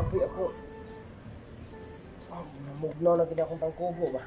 Grabe ako. Oh, namugnaw na gid akong tangkubo ba.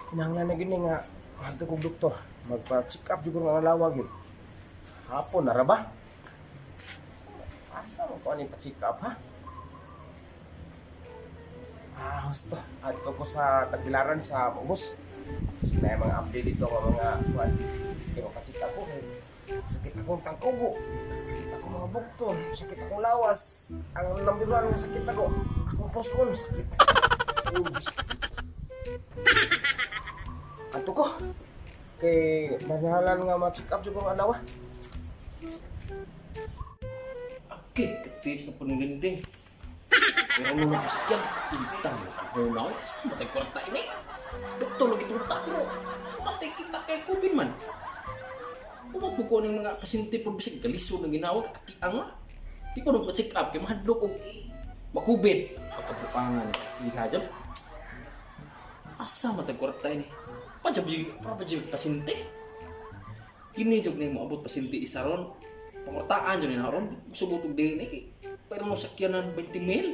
Kinahanglan na gid ni nga ngadto kog doktor. Magpa-check up jud ko nga lawa gyud. Hapon na ra ba? Asa mo ko ani pa-check up, ha? Ah, husto. Adto ko sa Tagbilaran sa Ubos. Sila yung mga update dito nga mga kuan. Kaya pa-check up ko kay sakit akong tangkubo. Sakit akong mga bukton. Sakit akong lawas. Ang number one nga sakit ako, akong puson sakit. Oh, sakit. Adto ko. Kay manahalan nga ma-check up jud ko ang adlaw. Okay, katis na po ng linding. Pero nung nakasakyan, itang hunaw, sa matay kwarta ini. Doktor lagi itong pero matay kita kay COVID man. Umot mo ko ng mga pasyente po bisag galisod ng ginawa, kakiang nga. Di ko nung pa-check up, kay mahadlok og makubid. Pagkabuangan, ihajab. Asa matay kwarta ini? Panjab para pa jud pasyente. Kini jud ni mo abot pasyente isa ron. Pangortaan jud ni na ron. Subot og din eh. Pero mo sakyanan 20 mil.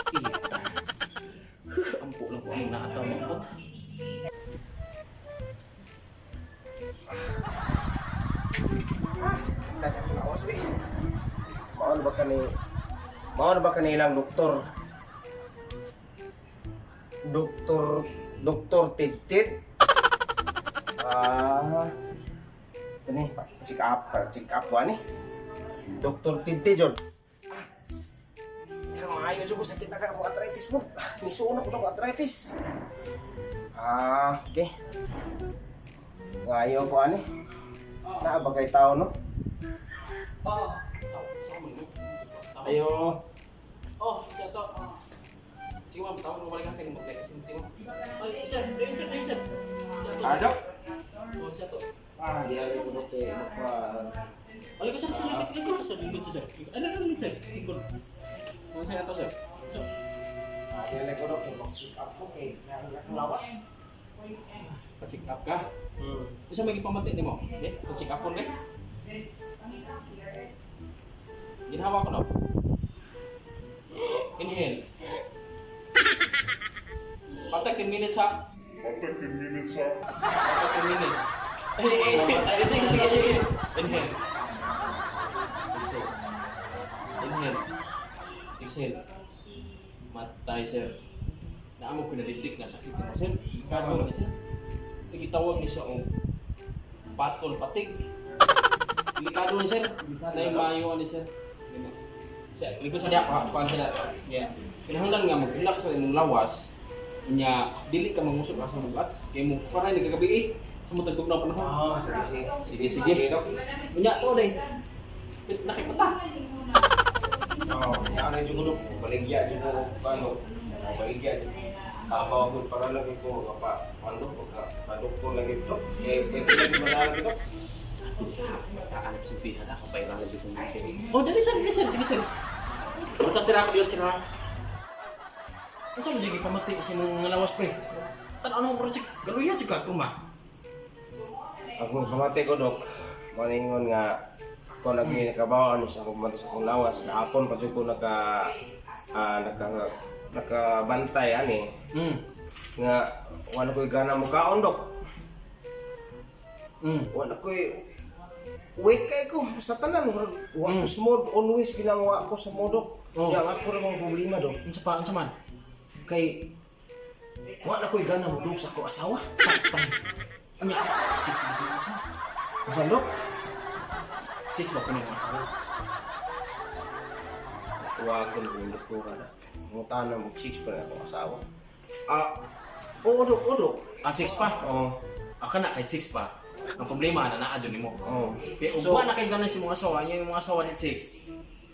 Ita. Huh, ampo lang ko ang naataw maabot. Tanya ko na ako, sabi. Mao na ba kani Mao na ba kanilang doktor? Doktor Doktor Tidtid? Ah. Kani, check up ba ni? Doktor Tidtid jud. Ah. Pero maayo jud ko sakit na ka akong arthritis mo. Ah, nisuon ako ng arthritis. Ah, okay. Ngayo ko ani. Naa ba kay tao, no? Oh, Ayo. Oh, siya to. Sige ma'am, tawag mo balik ka kay mo pasyente mo. Ay, sir, ayun sir, ayun sir. Siya to, sir. Ano? Oh, siya to. Ah, di alam ko kay magpa Balik ko sir, sir, lingkod ko sir, lingkod sir. Ano ano sir, lingkod. Oh, siya to sir. So, Ah, di alam ko kay mag-check up ko kay nang akong lawas. Pa-check up ka. Isa may gipamati nimo? Di, pa-check up ko ni. Ginhawa ko no. Inhale. Patag 10 minutes ha. After 10 minutes, ha? Patag 10 minutes. Eh, eh, eh, sige, sige, sige. Inhale. Exhale. Inhale. Exhale. Matay, sir. Naamo ko nalitik na sakit mo, sir. Ikaw ni sir. Nagitawag ni siya og patol patig. Delikado ni sir. Nay mayo ni sir. Sa likod sa diya pa pa sila. Yeah. Kinahanglan nga mag-relax sa imong lawas. Unya dili ka mangusok sa bugat kay mo para ni kagabi eh. Sa mo tagtugnaw panahon. Ah, sige, sige. Sige, sige. Sige, Dok. Unya to day. Nakipata. Oh, ano jud ko, Dok? Baligya jud ko ano. Baligya jud. Kabaw ko para lang ko pa ano pagka pa doktor lagi to. Kay pwede lagi manalo dito. Taanap si Piha na kapay lang dito. Oh, dali sir, dali sir, sige sir. Unsa sira ko diyon sira? Unsa mo jigi pamati sa imong nga lawas pre? Tan-aw na mo project. Galuya si ka kurma. Ako pamati ko, Dok. Maningon nga ako lagi nakabaw ano sa akong pamati sa akong lawas. Kahapon pa jud ko naka nakabantay ani nga wala ko'y gana mo kaon, Dok. Wala ko'y wake kay ko sa tanan wa ko smooth always ginangwa ko sa modok. Oh. Ya nga ako ra mga problema, Dok. Unsa pa, unsa man? Kay wala ko'y gana mo sa akong asawa. Patay. Unya, six ba ko asawa? Unsa, Dok? Six ba ko nimo asawa? Tuwagon ko yung doktora na. Ngutana mo six pa na akong asawa. Ah, oo, Dok, oo, Dok. Ah, six pa. Oo. Ako na kay six pa. Ang problema na naa jud nimo. Oo. Kay So, ug na kay gana si mga asawa, niya yung mga asawa ni six.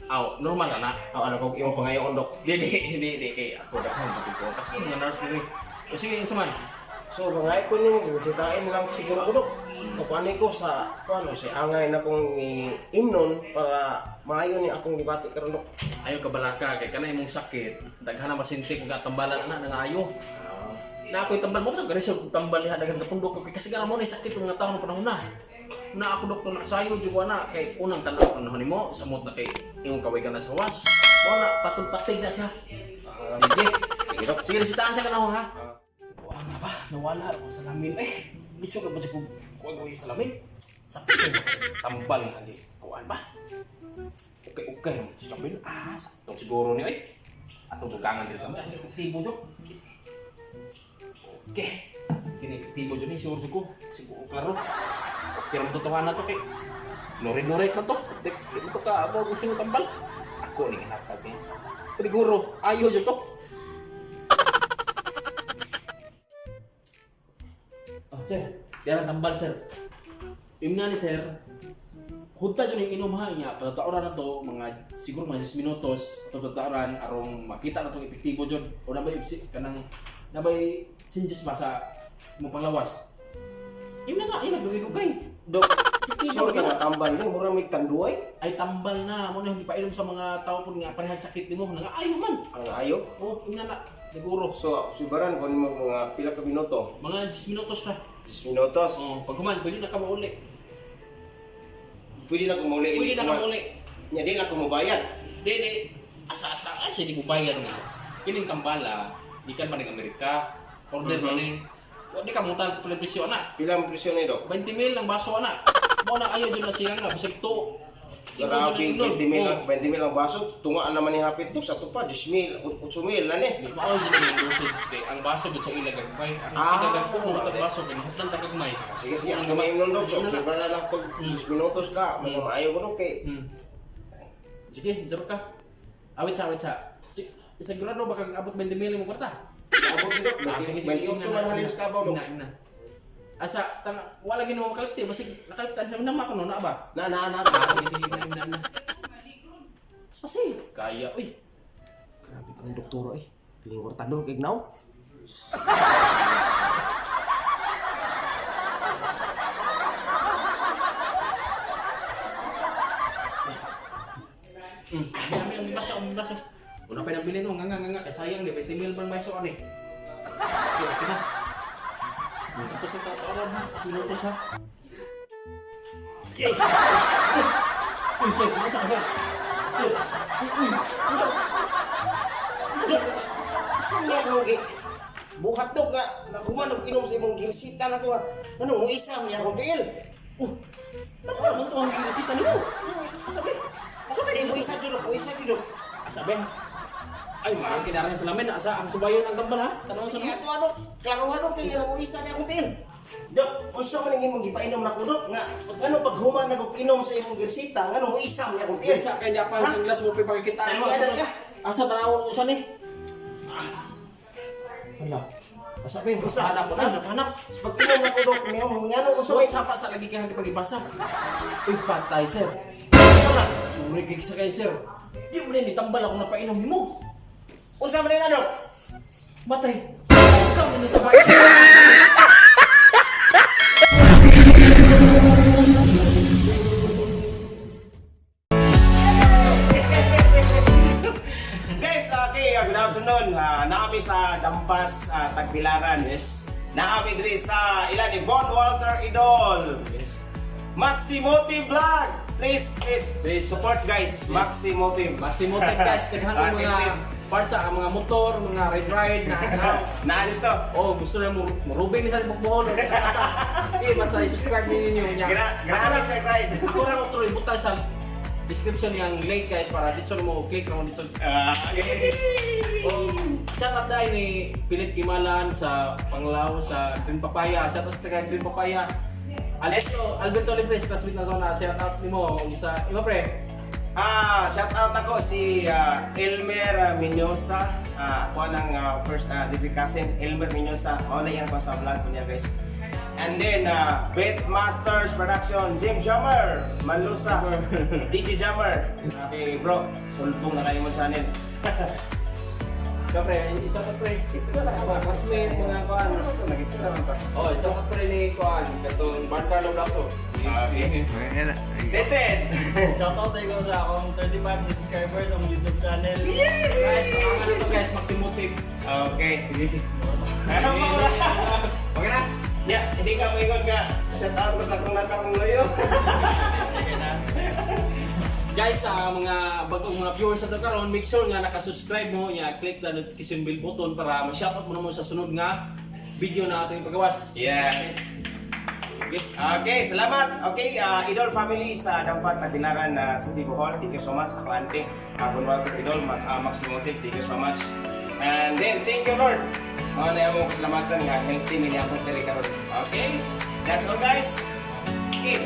Aw, normal na na. oh, ano ko imong pangayoon, Dok? Di, di, di, di, kay ako daghan pati ko. Daghan mga nurse diri. O sige, unsa man? So, mga ko nimo bisitahin lang siguro ko, Dok. Kuani ko sa kuano si angay na kong imnon para maayo ni akong gibati karon, Dok. Ayo ka balaka kay kanay imong sakit. Daghan na masinti kung katambalan na nangayo. Ah, Na ako'y tambal mo gani sa tambal diha daghan kapundok ko kay kasi mo na sakit ng mga tawo ng panahon na. Na ako doktor na sayo jud ko na kay unang tan-aw panahon nimo samot na kay imong kaway ka na sa was. Mao na patong-patig na siya. Sige. Sige, Dok. Sige, resitaan siya kanako ha. Ah. Kuha nga ba? Nawala ako sa salamin. Eh, bisyo ka ba siya kung kuha ko yung salamin? Sakto ba? Tambal na di. Kuhaan ba? Okay, okay. Salamin. Ah, sakto siguro niyo eh. Atong dugangan dito. Ang epektibo dyo. Okay. Kini epektibo dyo ni. Siguro ko. Siguro klaro. Okay ramon totohanan na to kay. Norit-norit na to. Di mo to ka abo gusto ng tambal. Ako ni hatag eh. Siguro ayo dyo to. Oh, sir. Diyan ang tambal, sir. Imna ni sir. Hunta dyan yung inom ha niya. Patatauran na to, mga siguro mga 10 minutos. Patatauran arong makita na tong epektibo dyan. O nabay kanang nabay changes ba sa imong panglawas. Imna nga, imna dugay-dugay. Dok, sure ka na tambal ni, mura may tanduay. Ay tambal na mo na ipainom sa mga tao po nga parehang sakit nimo nga ayo man. Ang ayo. Oh, imna na siguro. So, subaran ko nimo mga pila ka minuto. Mga 10 minutos na. 10 minutos. Oh, pag human, pwede na ka mauli. Pwede na kumuli. Pwede na ka mauli. Nya di na kumubayad. Di, di, asa-asa, asa, di mo bayar nga. Kining tambala, di kan pa ng Amerika, order man ni. Wa di ka mutan pala presyo ana. Pila ang presyo ni Dok? 20 mil ang baso ana. Mo na ayo jud na siya nga bisag to. Grabe, 20 mil, 20 mil ang baso. Tungaan naman ni hapit to. Sa to pa, 10 mil, 8 mil na ni. Di mao jud ang dosage kay ang baso gud sa ila gagmay. Ang Ah, pinagagko mo grabe. baso kay mahutlan ta gagmay. Sige, sige. Ang gamay mo Dok. So, obserbaran na lang pag 10 minutos ka. Mga maayo ko Dok kay. Sige, jaro ka. Awit sa, awit sa. Si, sigurado baka abot 20 mil mo kwarta. Abot ni Dok. Ah, sige, sige. 28 man halin sa kabaw Dok. Ina, ina. Asa, tanga, wala ginawa makalipti. Basig, nakaliptan na naman ako no, na ba? Na, na, na. Ah, sige, sige, ina, ina, ina. Mas pasi. Kaya, uy. Grabe pa ng doktor eh. Piling kwarta Dok, ignaw. Ami, ami, basa, ami, basa. Una pa nabili no, nga, nga, nga, nga. Kaya sayang, di, 20 mil bang may ano eh. Okay, okay na. Ito sa tatawaran ha, 6 minutos ha. Uy, sir, masa ka, sir? Sir, uy, uy, uy, Saan nga akong buhat Dok nga nakuman og inom sa imong girsita na ko. Ano mo isang niya akong tiil. Oh, tama naman to ang girisita nimo. Uy, asa ba? Ako ba? Eh, buisa jud, Dok, buisa jud Dok. Asa ba? Ay, maang kinarin sa lamin. Asa ang subayon ang tambal ha? Tanaw sa Sige, lamin. ato ano, klaruhan Dok kay mo isa niya akong tiil. Dok, unsa man ang imong gipainom na ko Dok nga ano pag human na kog inom sa imong girsita, ngano mo isang niya akong tiil. Bisa kay Japan sa glass mo pipakita Tanaw, mo. Asa ano ka? asa tanaw mo sa ni? Ah. Hala. Asa ba? Usa hanap ko na, hanap. Pag inom na ko Dok, niya mo ngano unsa So, may sapa sa lagi kay pagibasa. Uy, patay sir. unsa man? Suri kay sa kay sir. Di mo na tambal ako na painom nimo. Unsa man nila Dok? Matay. Ikaw na sa bahay. Guys, okay, good afternoon. Naami sa Dampas, Tagbilaran. Yes. Naami diri sa ilan ni Von Walter Idol. Yes. Maximotive Vlog. Please, please, Please. support guys. Yes. Maximotive. Maximotive guys, daghan Ah, og mga thank parts sa mga motor, mga ride ride na na. Naalis to. Oh, gusto na mo murubing ni sa Bukbohol o sa asa. Okay, basta i-subscribe ninyo niya. Grabe siya ride. Ako ra ko tuloy butan sa description niyang link guys para dito mo click ra mo dito. Ah, okay. Oh, shout out dahil ni Philip Gimalan sa Panglao sa Green Papaya. Shout out sa taga Green Papaya. Alberto Libres, classmate na zona. Shout out nimo isa iba pre. Shout out ako si Elmer Minosa. Kuha ng first degree cousin, Elmer Minosa. Mao na iyang ko sa vlog ko niya guys. And then, Bit Masters Production, Jim Jammer, Manlusa, DJ Jammer. Okay bro, sulbong na kayo mo sa anin. Ikaw pre, isa ka pre. Mga classmate, mga kuan. Nag-istorya lang ta. Oh, isa ka pre ni kuan katong Mark Carlo Blaso. Okay. Teten! Shoutout tayo sa akong 35 subscribers ang YouTube channel. Guys, tabangan na to guys, Maximotive. Okay. Okay na? Ya, hindi ka moingon ka. Shout out ko sa akong nasa akong loyo. Sige na. Guys, sa mga bagong mga viewers sa karon, make sure nga naka-subscribe mo, ya click the notification bell button para ma-shoutout mo na mo sa sunod nga video na ating pagawas. Yes. Okay. Okay, salamat. Okay, Idol family sa Dampas Tagbilaran na City Bohol, thank you so much. Ako ante, Walter Idol, Maximotive, thank you so much. And then, thank you, Lord. Mga na among kasalamatan nga healthy mi niabot diri karon. Okay? That's all, guys. Okay.